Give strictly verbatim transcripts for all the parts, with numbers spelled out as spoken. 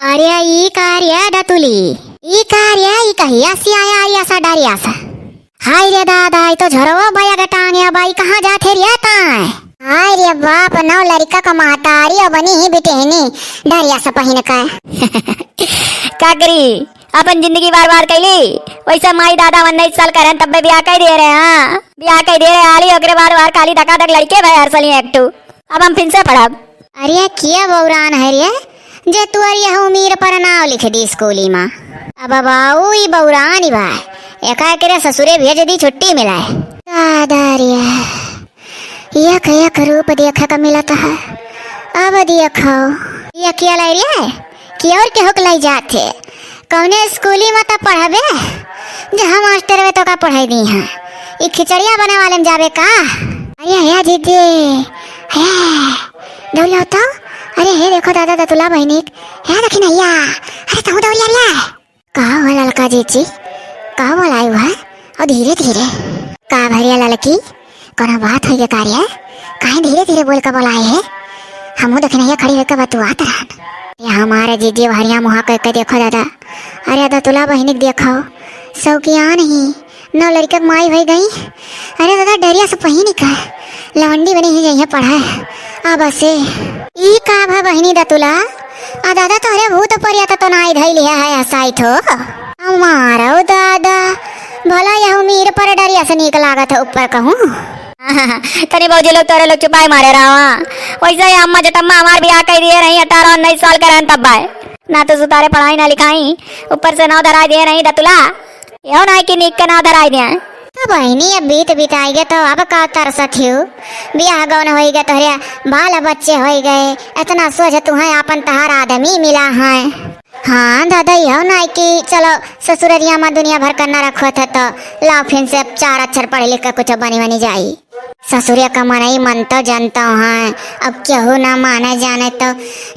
अरे ई का रे दतुली, ई का रे, ई कहिया से आया, आया सा डरिया सा? हाय रे दादा, ई तो झरवा बया गटांग या बाई, कहाँ जात है रे ताय? हाय रे बाप, नौ लड़का का महतारी और बनी ही बिटेहनी डरिया सा पहिन का। का करी, अपन जिंदगी बार बार कैली, वैसे माई दादा उन्नीस साल करन तब्बे ब्याह कर दे रहे हैं, हाँ। ब्याह कर दे रहे आली, ओकरे बार बार खाली धका धक लड़के भाई हर सली एक ठू। अब हम फिर से पढ़ब। अरे किया बौरान है रे, जे तुअर यह उम्र पर नाव लिख दी स्कूली मा। अब बाऊ ई बौरान ही बा, एका एकरे ससुरे भेज दी छुट्टी मिलाए। दादा रे, एक एक रूप देखे का मिलत है। अब देखो, ये किया लाई रे, कि और केहू के लाई जात है? कौने स्कूली में त पढ़बे, जहाँ मास्टर वे तो का पढ़ाई दी है? ई खिचड़िया बने वाले में जाबे का? अरे हे जीजे, हे, दौड़ आओ तो। अरे हे देखो दादा दतुला बहिनी, हे देखी नैया, अरे तहु दौड़िया रे। का हुआ ललका जीजी, का बोलाई हुआ? और धीरे धीरे। का भरिया ललकी, कोनो बात होई के का रे? काहे धीरे धीरे बोल के बोलाए है? हमहू देखी नैया खड़ी होके बतुआत रहन। ये हमारे जीजी भरिया मुहा कह के देखो दादा। अरे दतुला बहिनी के देखो, सौकिया नहीं, नौ लड़का के माई होई गई। अरे दादा डरिया से पहिनी का लवंडी बनी ही जइहे पढ़े। अब से ई का भा बहिनी दतुला? आ दादा तोहरे भूत परिया तो नाई धइली है, है हसाई ठो। हमारो दादा, भला यह उम्र पर डरिया से नीक लागत है ऊपर कहूँ। तनी भौजी लोग तोरे लोग चुपाई मारे रहा। वैसे ही अम्मा जटम्मा हमार ब्याह कर दिए रही, अठारह उन्नीस साल का रहन तब बाय। ना तो सुतारे पढ़ाई ना लिखाई, ऊपर से नाव धराई दिए रही दतुला। यो नाई कि नीक के नाव धराई दिए। तो बहिनी अब बीत बिताई गए तो अब का तरसत हियो? ब्याह गौन होई गए, तोहरे बाल बच्चे होई गए, इतना सोच तू है आपन तहार आदमी मिला है। हाँ दादा, यो नाई कि चलो ससुररिया में दुनिया भर का न रखत है तो लाओ फिर से चार अक्षर पढ़ लिख के कुछ बनी बनी जाई। ससुरे का मनई मन तो जनता है, अब केहू ना माने जाने तो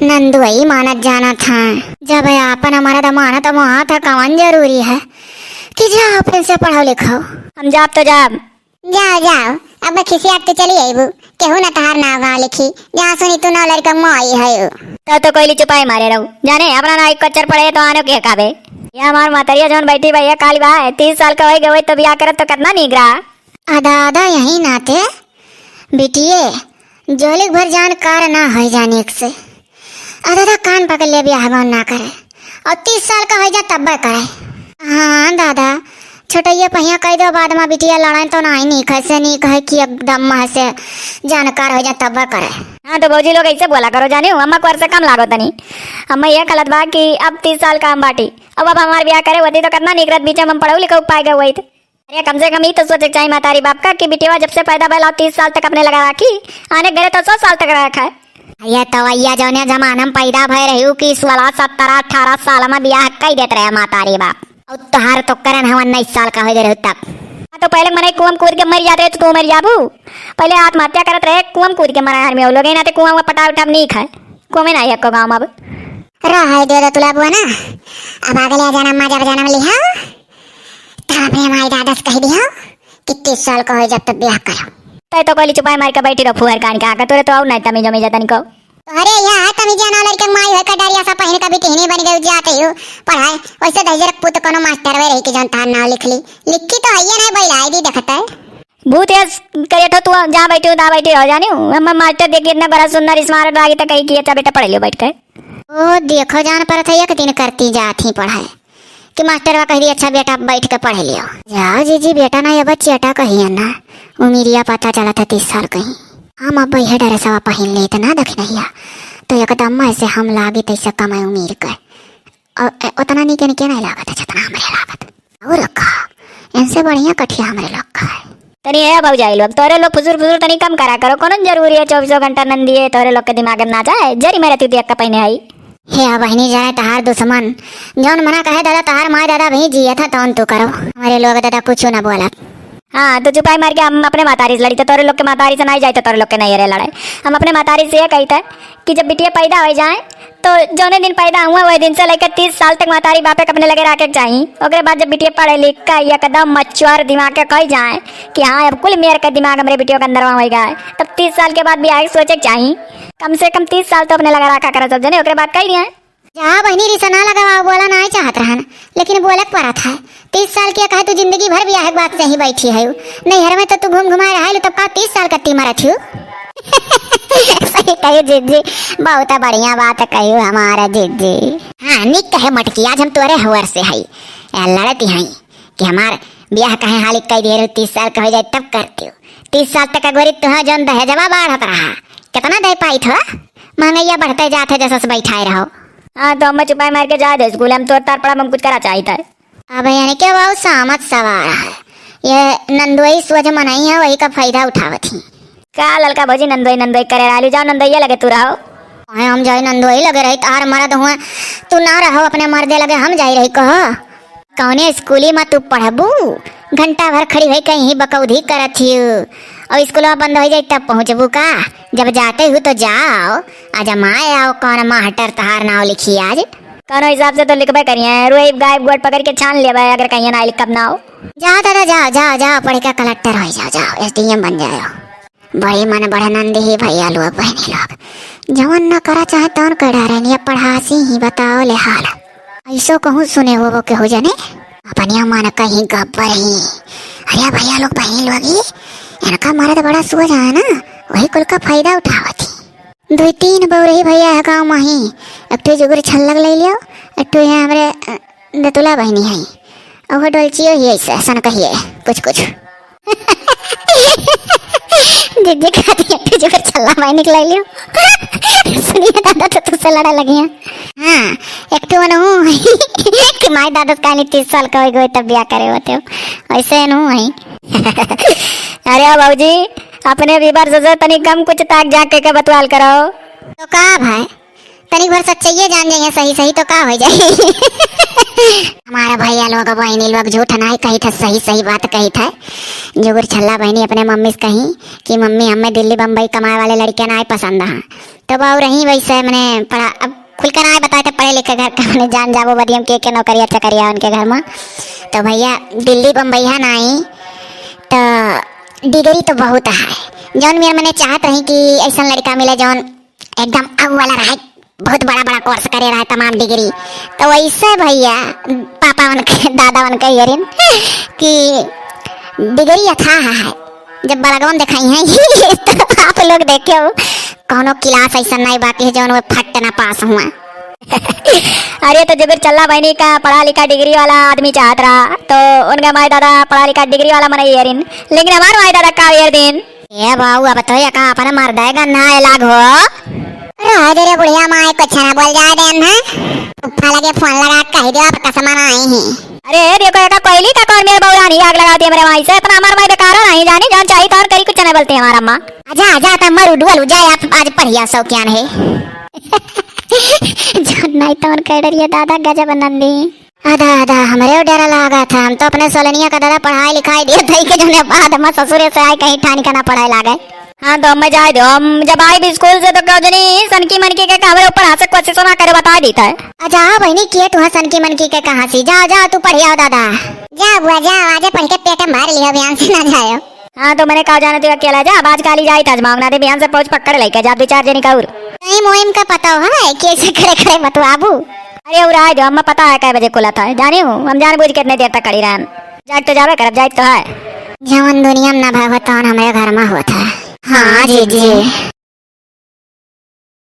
नंदुई मानत जानत है। जब आपन हमारा तो मानत मोहात है, कवन जरूरी है कि जाओ फिर से पढ़ो लिखो। हम जाब तो जाब। जाओ जाओ, अब खिसियात के चली अइबू, केहू ना तहार नाव गाँव लिखी। जहाँ सुनी तू नौ लड़का माई है। तो तो कोई चुपाई मारे रहू, जाने अपना ना एक कच्चर पड़े तो आनो के काबे। ये हमार मतरिया जौन बैठी भैया काली बा, तीस साल का होई गए तो ब्याह करत तो कितना नीक रहा। आ दादा, यही नाते बिटिए जोलिक भर जानकार ना होई जानिक से। आ दादा, कान पकड़ ले, ब्याह गौन ना करे, और तीस साल का होई जा तब्बे करे। हाँ दादा, छोटैया पहिया कह दो, बाद में बिटिया लड़ाई तो ना ही नीक है से नीक है कि एकदम मह से जानकार होई जा तब्बे करे। हाँ तो भौजी लोग ऐसे बोला करो, जाने हो, अम्मा को से कम लागो तनी। अम्मा ये गलत बा कि अब तीस साल का हम बाटी, अब अब हमार ब्याह करे होती तो कितना नीक रहत, बीच में हम पढ़ऊ लिखऊ पाए गए होइत। अरे कम से कम ई तो सोचे के चाही महतारी बाप का कि बिटिया जब से पैदा भइल तीस साल तक अपने लगा राखी, आने घरे तो सौ साल तक रखा है। अरे तो भैया जौने जमाना में पैदा भय रही कि सोलह सत्रह अठारह साल में ब्याह कई देत रहे महतारी बाप, और तोहार तो करन हवन उन्नीस साल का हो गए रहे तब। हाँ, तो पहले मने कुआं में कूद के मर जाते रहे तो तू मर जाबू। पहले आत्महत्या करत रहे, कुआं में कूद के मरा आदमी, वो लोग नाते कुआं में पटाव उठाव नहीं खाए, कुआं में नहीं है को गाँव में अब। रह दे दतुला बुआ ना, अब अगले जन्म में जब जन्म लिहा तब अपने माई दादा से कह दियो कि तीस साल का हो जब तब ब्याह करो। तै तो कहली चुपाई मार के बैठी रहो फुहर कान के आके, तोरे तो और नहीं तमीज उमीज तनिको। अरे यह है तमीज ना लड़के माई होकर डरिया सा पहिन कभी टिहनी बन गई जाते हो पढ़ाए। वैसे दहिजर पूत कोनो मास्टर वे रही कि जौन तार नाव लिख ली, लिखी तो है ये नहीं बैलाई दी देखते। भूत है करे तो तू जहाँ बैठी हो तहाँ बैठी रहो जानी हूँ। हम मास्टर देखिए इतना बड़ा सुंदर स्मार्ट लागी तो कही कि अच्छा बेटा पढ़ लियो बैठ के। ओ देखो जान पर थे एक दिन करती जात ही पढ़ाए। कि मास्टरवा कह दी, "अच्छा बेटा, बैठ के पढ़ लियो।" जाओ जीजी, बेटा ना, ये बच्चियाटा कहिए ना, उमिरिया पता चला था तीस साल कहीं। हम अब यह ड्रेसवा पहिन लेत ना दखिनहिया, तो एकदम ऐसे हम लागी तैसे कम उमिर के। और ए, उतना नीके नीके नहीं लागत है, जितना हमरे लागत। और का, इनसे बढ़िया कठिया हमरे लोग का है। तनी ए भौजाई लोग, तोरे लोग फुसुर फुसुर तनी कम करा करो, कोनो जरूरी है चौबीसों घंटा नंदी है, तोरे लोग के दिमाग में ना जाए, जरी मेरे तू देख के पहिने आई। हे बहिनी, जाए तहार दुश्मन, जौन मना कहे दादा, तहार माय दादा भी जियत है, तौन तू करो। हमरे लोग दादा कुछ ना बोला। हाँ, तो चुपाई मार के हम अपने मातारी से लड़ी, तो तोरे लोग के मातारी से नहीं जाए, तो तोरे लोग के नहीं रे लड़ाई। हम अपने मातारी से ये कही थे कि जब बिटिया पैदा हो जाए, तो जौने दिन पैदा हुआ, वही दिन से लेकर तीस साल तक मातारी बापे के अपने लगे रखे के चाही। ओकरे बाद जब बिटिया पढ़े लिख के एकदम मच्योर दिमाग के कही जाए कि हाँ, अब कुल मेर के दिमाग हमरे बिटिया के अंदर में हो गया है, तब तीस साल के बाद ब्याह के सोचे के चाही। कम से कम तीस साल तो अपने लगे रखा करा सब जने, ओकरे बाद कही दिया। का बहिनी, रिसा ना लगावा, बोला नाहीं चाहत रहन, लेकिन बोले के परत है। तीस साल के कहे तू जिंदगी भर बियाह के बाद से ही बैठी है। नैहर में तो तू घूम घुमाए रहा है, तब का तीस साल का तीमर अथियो। सही कही जिज्जी, बहुत बढ़िया बात कही हमारा जिज्जी। हाँ, निक कहे मटकी, आज हम तोरे हवर से हई, ए, लड़ती हई कि हमार बियाह कहे हाली कई देर, तीस साल का हो जाए तब करती हो। तीस साल तक अगोरी तुहा जौन दहेजवा बाढ़त रहा, कितना दे पाई थो? महंगैया बढ़ते जात है, जैसे से बैठाए रहो। हाँ, तो हम चुपाई मार के जाए दे स्कूल, हम तोर तार पड़ा, हम कुछ करा चाहिए था। अब यानी कि बाबू सामत सवार है, ये नंदोई सोझ मनई है, वही का फायदा उठावत ही। का ललका भौजी नंदोई नंदोई करे रहलू, जाओ नंदोइया लगे तू रहो। काहे हम जाई नंदोई लगे रही, तार मरद हुआ, तू ना रहो अपने मर्दे लगे, हम जाई रही कहो। कौने स्कूली में तू पढ़बू? घंटा भर खड़ी होई कहीं बकौधी करत हियू, और स्कूलवा बंद हो जाई तब पहुँचबू का? जब जाते हो तो जाओ, आ जमाए आओ, कौन मास्टर तहार नाव लिखी आज? कौनो हिसाब से तो लिखबे करिए, रुई गायब गोट पकड़ के छान लेबे, अगर कहीं ना लिखब ना हो। जाओ दादा, जाओ, जाओ, जाओ, पढ़ के कलेक्टर हो जाओ, जाओ, एसडीएम बन जाओ। बड़ी मन बढ़ नंदी ही भैया लोग, बहनी लोग, जवन न करा चाहे तवन कर डारे, नहीं पढ़ासी ही बताओ ले हाल। ऐसो कहूँ सुने हो वो केहू जने, अपनिया मन कहीं गब्बर ही। अरे भैया लोग, बहनी लोग ही, इनका मर्द बड़ा सोझ है ना, वही कुल का फायदा उठावत ही। दुई तीन बउरही भैया है गाँव माही, एक ठो जुगुर छल्लक ले लियो, एक ठो यहाँ हमरे, अ, दतुला बहनी है, और वो डोलचियो ही ऐसे, ऐसन कहिए, कुछ, कुछ। जिज्जी कहती है, "तुझे फिर छल्ला माई निकलाई लियो।" सुनिए दादा, तो तुझसे लड़ा लगी है। हाँ, एक ठो मनहू कि माई दादा काली तीस साल का हो गए, तब ब्याह करे होते हो, वैसे नहू है। अरे बाबूजी, अपने व्यूअर से तनी कम कुछ ताक जाके के बतवाल करो। तो का भाई, तनिक भर सच्चाइये जान जाइए सही सही तो का हो जाए। हमारा भैया लोग, बहनी लोग झूठ नाहीं कही था, सही सही बात कही था। जुगुर छल्ला बहनी अपने मम्मी से कही कि मम्मी, हमें दिल्ली बम्बई कमाए वाले लड़के नाहीं पसंद हैं। तो बाऊ रही वैसे, मैंने पढ़ा, अब खुलकर नाहीं बताए थे, पढ़े लिखे घर का, मैंने जान जाबो बदियम के, के नौकरिया चकरिया उनके घर में। तो भैया दिल्ली बम्बई है नाहीं, तो डिग्री तो बहुत है। जौन मेर मैंने चाहत रही कि ऐसा लड़का मिले जौन एकदम अव्वल रहे, बहुत बड़ा बड़ा कोर्स करे रहे, तमाम डिग्री। तो वैसे भैया पापा उनके, दादा उनके यरिन कि डिग्री अथाह है, जब बलगवन दिखाई हैं तो आप लोग देखे हो, कौनो क्लास ऐसा नहीं बाकी है जौन वो फट ना पास हुआ। अरे तो जबीर चल्ला बहनी का पढ़ा लिखा डिग्री वाला आदमी चाहत रहा, तो उनका माई दादा पढ़ा लिखा डिग्री वाला मनई यरिन, लेकिन हमार माई दादा का यर दिन ए बाऊ, अब तो एका अपने मर्दे गन्ना ए लाग हो। रह दे रे बुढ़िया माई, कुछ ना बोल जाए देन है। फूफा लगे फोन लगा के कह दियो, अब कसम आई ही। अरे देखो, एका कोयली का कौन मेरे बौरानी आग लगा दिया मेरे माई से, इतना हमार माई बेकारा नहीं जानी, जान चाहिए तो और करी कुछ ना बोलते हमारा अम्मा। आजा, आजा, तब मरू डुअल जाए, आप आज पढ़िया सौ क्या है। जान नहीं तो उनका डरिया दादा गजब नंदी। आधा, आधा, हमरे डर लागा था। हम तो अपने सोलनिया का दादा पढ़ाई लिखाई दिए थे कि जने बाद हम ससुरे से आए कहीं ठानी का ना पढ़ाई लागे। हाँ, तो हमें जाए दो। हम जब आई भी स्कूल से तो कहो जनी सनकी मनकी के हमरे ऊपर हंसे कोशिश ना करे, बता देता है। अच्छा, हाँ बहनी, किए तू सनकी मनकी के कहाँ सी? जाओ, जाओ, तू पढ़ियाओ दादा। जा बुआ, जा, आज पढ़ के पेट में भर लियो, बयान से ना जायो। हाँ, तो मैंने कहा जाने तू अकेला जा, अब आज काली जाई था, आजमाओ ना दे, बयान से पहुँच पकड़ लेके जा, दो चार जनी का और। नहीं, मोहिम का पता हो है कि ऐसे खड़े खड़े बतवाबू। अरे, उराय दो, हमें पता है कै बजे खुला था, जाने हो, हम जानबूझ के इतने देर तक खड़ी रहन। जाग तो जावे करब, जाए तो है। जवन दुनिया में ना भाव तवन हमरे घर में होत है। हाँ, जीजी।